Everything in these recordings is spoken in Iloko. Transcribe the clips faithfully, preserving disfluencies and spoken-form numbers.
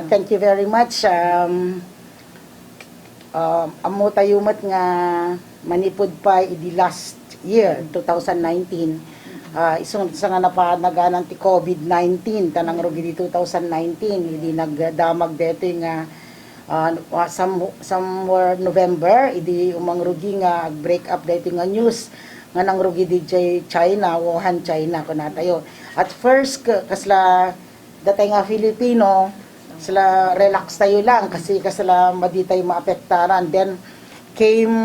Thank you very much. Um, um, ammo tayo met nga manipud pa idi last year, two thousand nineteen. Ah, isu sa nga napanaganan ti covid nineteen, ta nangrugi di two thousand nineteen, idi nagdamag detoy nga, ah, some-, somewhere November, idi umangrugi nga ag-break up detoy nga news nga nangrugi di China, Wuhan, China, kunatayo. At first, k-, kasla datay nga Filipino, sila relax tayo lang kasi kasla madi tayo maapektaran. Then came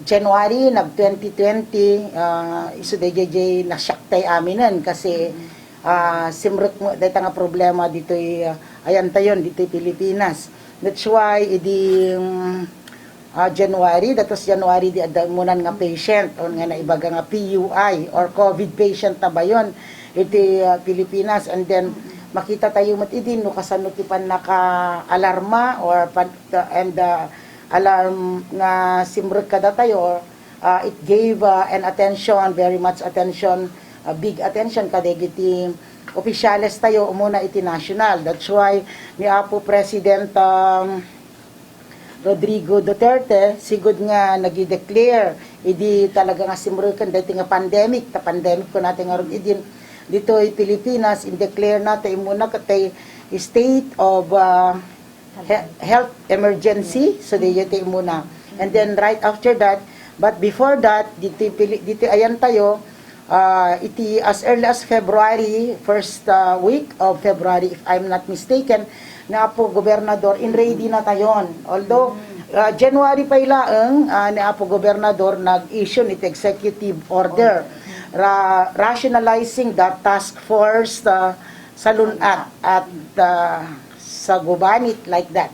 January, nag twenty twenty, ah, isu dayjay nasyak tay aminen kasi, ah, simrek mo dayta nga problema ditoy, ah, ayan tayon, ditoy Pilipinas. That's why, idi, mm, ah, January, datos January di adda umunan nga patient, on nga naibaga nga P U I or covid patient na bayon iti, ah, Pilipinas. And then, makita tayo met idi no kasano ti pannaka-alarma or pan-, and, ah, alarm nga simrek kadatayo, ah, it gave, ah, an attention, very much attention, ah, big attention kadagiti opisyales tayo umuna iti national. That's why ni Apo President, um, Rodrigo Duterte, sigud nga nagi-declare idi talaga nga simreken daytoy nga pandemic, ta pandemic kunatayo ngarud idin ditoy Pilipinas, in-declare na ta immuna ket tay state of, ah, he-, health emergency, so daytoy immuna. And then right after that, but before that, ditoy Pili-, ditoy ayan tayo, ah, iti as early as February, first, ah, week of February, if I'm not mistaken, ni Apo Gobernador, in ready na tayon. Although, ah, January pay laeng, ah, ni Apo Gobernador nag-issue iti executive order ra-, rationalizing the task force, ah, Salun-at at, ah, Sagubanit, like that.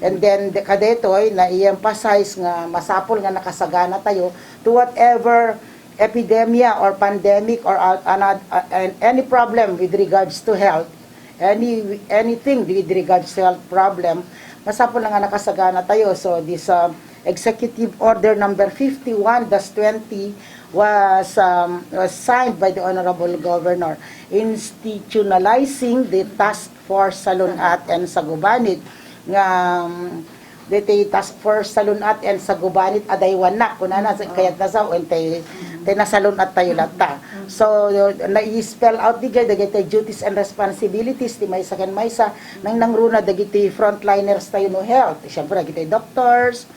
And then, the, kadetoy, na-emphasize nga masapul nga nakasagana tayo to whatever epidemia or pandemic or, uh, another, uh, an-, any problem with regards to health, any, anything with regards to health problem, masapul na nga nakasagana tayo. So, this, uh, Executive Order Number fifty-one dash twenty was, um, was signed by the Honorable Governor, institutionalizing the Task Force Salun-at and Sagubanit nga, um, diti Task Force Salun-at and Sagubanit, adaywannak, kunana, sa-, kayat na sa, wen tay, tay nasalun-at tayo latta. So, na-spell out di jay, dagiti duties and responsibilities, ti maysa ken maysa, nang nangruna dagiti frontliners tayo no health. Siyempre, dagiti doctors,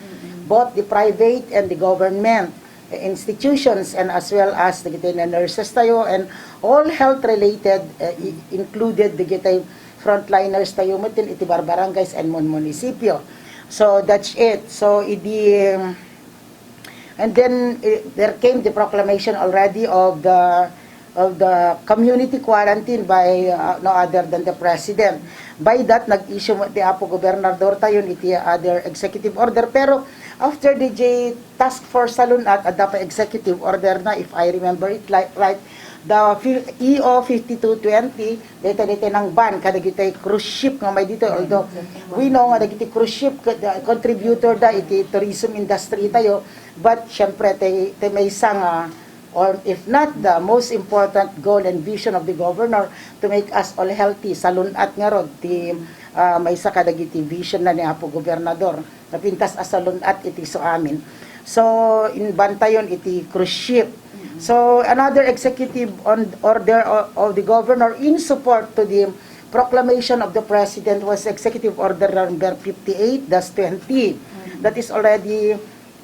both the private and the government institutions, and as well as dagiti nurses tayo and all health related, uh, i-, included dagiti frontliners tayo met iti barbarangays and mun-, munisipyo. So that's it. So idi, um, and then, eh, there came the proclamation already of the of the community quarantine by, uh, no other than the president. By that, nag-issue mo ti Apo Gobernador tayon iti other executive order. Pero after D J Task Force Salun-at, adda pa executive order na, if I remember it like, right, the fi-, E O fifty-two twenty, dayta, dayta nang ban kadagiti cruise ship nga may dito. Although we know nga dagiti cruise ship, uh, contributor da iti tourism industry tayo, but syempre, tay, tay maysa nga or if not the most important goal and vision of the governor, to make us all healthy, salun-at ngarud ti, ah, maysa kadagiti vision na ni Apo Gobernador, napintas a salun-at iti isu amin. So, imbantayon iti cruise ship. So, another executive on order o-, of the governor in support to the proclamation of the president was Executive Order Number fifty-eight dash twenty. That is already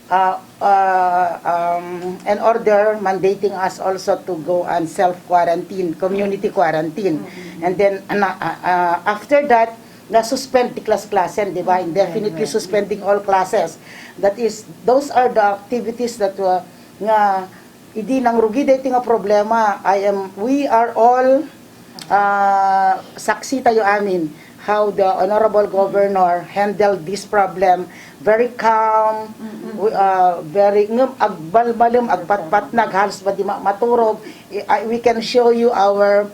uh, uh, um, an order mandating us also to go and self-quarantine, community quarantine. And then, ana-, uh, uh, after that, na-suspend ti class-classen, di ba? Indefinitely suspending all classes. That is, those are the activities that, uh, nga idi nangrugi daytoy nga problema, I am, we are all, ah, saksi tayo amin how the Honorable Governor handled this problem. Very calm, wi-, ah, very, ngem agbalbalem, agpatpatnag, halos madi ma-, maturog. I, I, we can show you our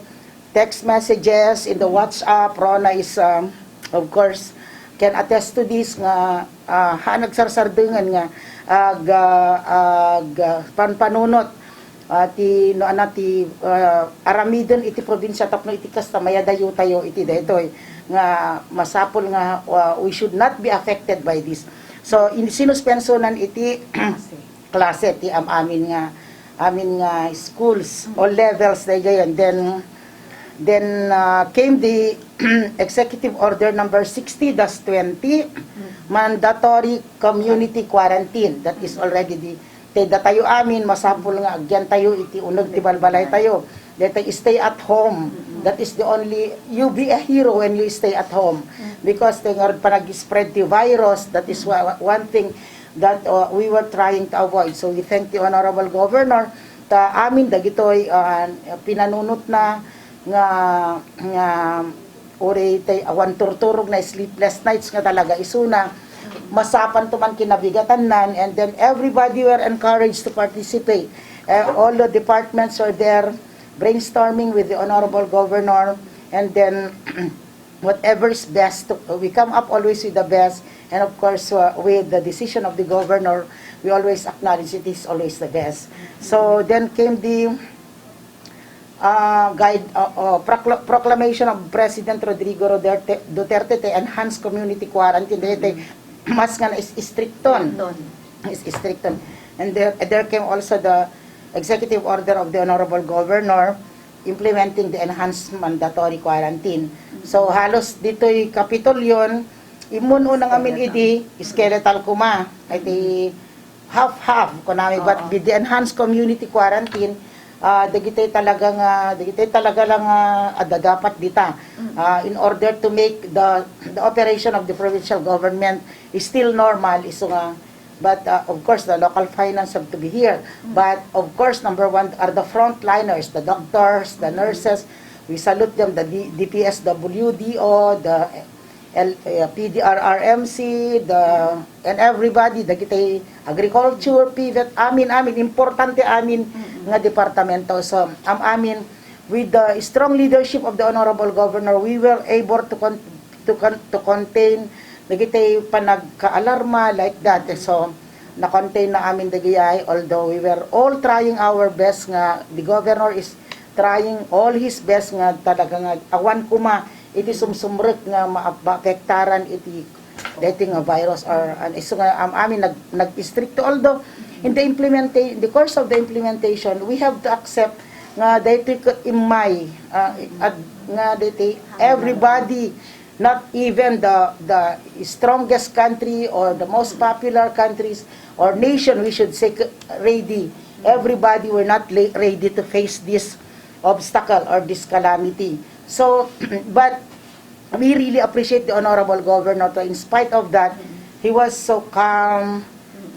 text messages in the WhatsApp. Rona is, um, of course, can attest to this nga, ah, haan agsarsardengen nga ag-, ah, ag-, ah, panpanunot, ah, ti, no, ana, ti, ah, aramiden iti probinsia tapno iti kasta, mayadayo tayo iti daytoy. nga masapul nga, uh, we should not be affected by this. So, in, sinuspensonan iti klase ti am-amin nga, amin nga schools, all levels daydiay. And then, then, uh, came the Executive Order number sixty dash twenty, mandatory community quarantine. That is already the, ti datayo amin, masapul nga agyantayo iti uneg ti balbalaytayo. Daytoy stay at home. That is the only, you be a hero when you stay at home. Because ti ngarud panag-spread ti virus, that is wa-, one thing that, uh, we were trying to avoid. So we thank the Honorable Governor ta amin dagitoy, uh, pinanunotna nga, nga uray tay awan turturog na sleepless nights nga talaga isuna, masapan to man kinabigatannan, and then everybody were encouraged to participate. Uh, all the departments were there brainstorming with the Honorable Governor, and then whatever is best, we come up always with the best, and of course, uh, with the decision of the Governor, we always acknowledge it is always the best. So then came the ah, guide, ah, oh, procla-, proclamation of President Rodrigo Duterte, Duterte ti enhanced community quarantine. Daytoy mas nga nais-istrikton. Nais-istrikton. And there, there came also the executive order of the Honorable Governor implementing the enhanced mandatory quarantine. So, halos ditoy Kapitolyon, immun-una ngamin idi, skeletal koma. Iti half-half, kunami, but with the enhanced community quarantine, ah, dagitoy talaga nga, dagitoy talaga lang nga adda dapat dita, ah, in order to make the, the operation of the provincial government is still normal, isu nga, but, ah, of course, the local finance have to be here. But, of course, number one are the frontliners, the doctors, the nurses. We salute them, the D-, D P S W D O, the L-, eh, P D R R M C, the, and everybody, dagiti agriculture, PVET, amin, amin, importante amin nga departamento. So, am-, amin, with the strong leadership of the Honorable Governor, we were able to con-, to con-, to contain dagiti panagkaalarma like that. So, na-contain na amin dagiti, although we were all trying our best nga the Governor is trying all his best nga talaga nga awan koma iti sumsumrek nga ma-, maapektaran iti daytoy nga virus or an isu nga am-, amin nag-, nag-istrikto. Although in the implementa-, in the course of the implementation, we have to accept nga daytoy ket immay, ah, at nga daytoy everybody, not even the, the strongest country or the most popular countries or nation, we should say, ready. Everybody were not la-, ready to face this obstacle or this calamity. So, but we really appreciate the Honorable Governor to, in spite of that, he was so calm,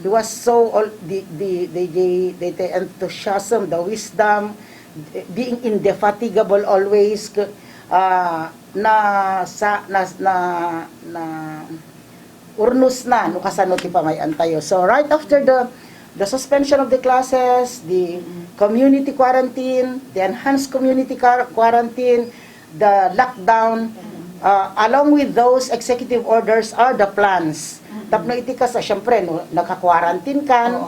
he was so all, the, the, the, the, the, the enthusiasm, the wisdom, being indefatigable always, uh, na sa, na, na, na, urnosna no kasano ti pamay-antayo. So, right after the, the suspension of the classes, the community quarantine, the enhanced community quar-, quarantine, the lockdown, uh, along with those executive orders are the plans. Tapno iti kasta, siyempre, no, naka-quarantine kan,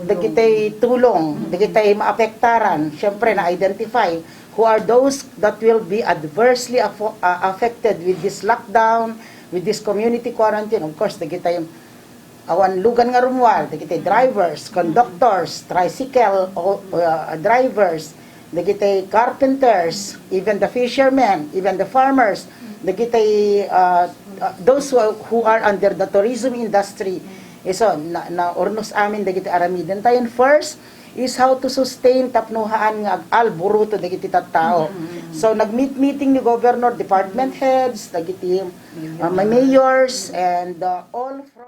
dagitay tulong, dagitay maapektaran, siyempre, na-identify who are those that will be adversely affo-, uh, affected with this lockdown, with this community quarantine. Of course, dagitay awan lugan nga rummuar, dagiti drivers, conductors, tricycle, o, uh, drivers, dagiti carpenters, even the fishermen, even the farmers, dagiti, uh, uh, those who, who are under the tourism industry. Isu, na, naurnos amin dagiti aramidentayo. First is how to sustain tapno haan nga ag-alburuto dagiti tattao. So, nag-meet-meeting ni Governor, department heads, dagiti, uh, mayors, and, uh, all from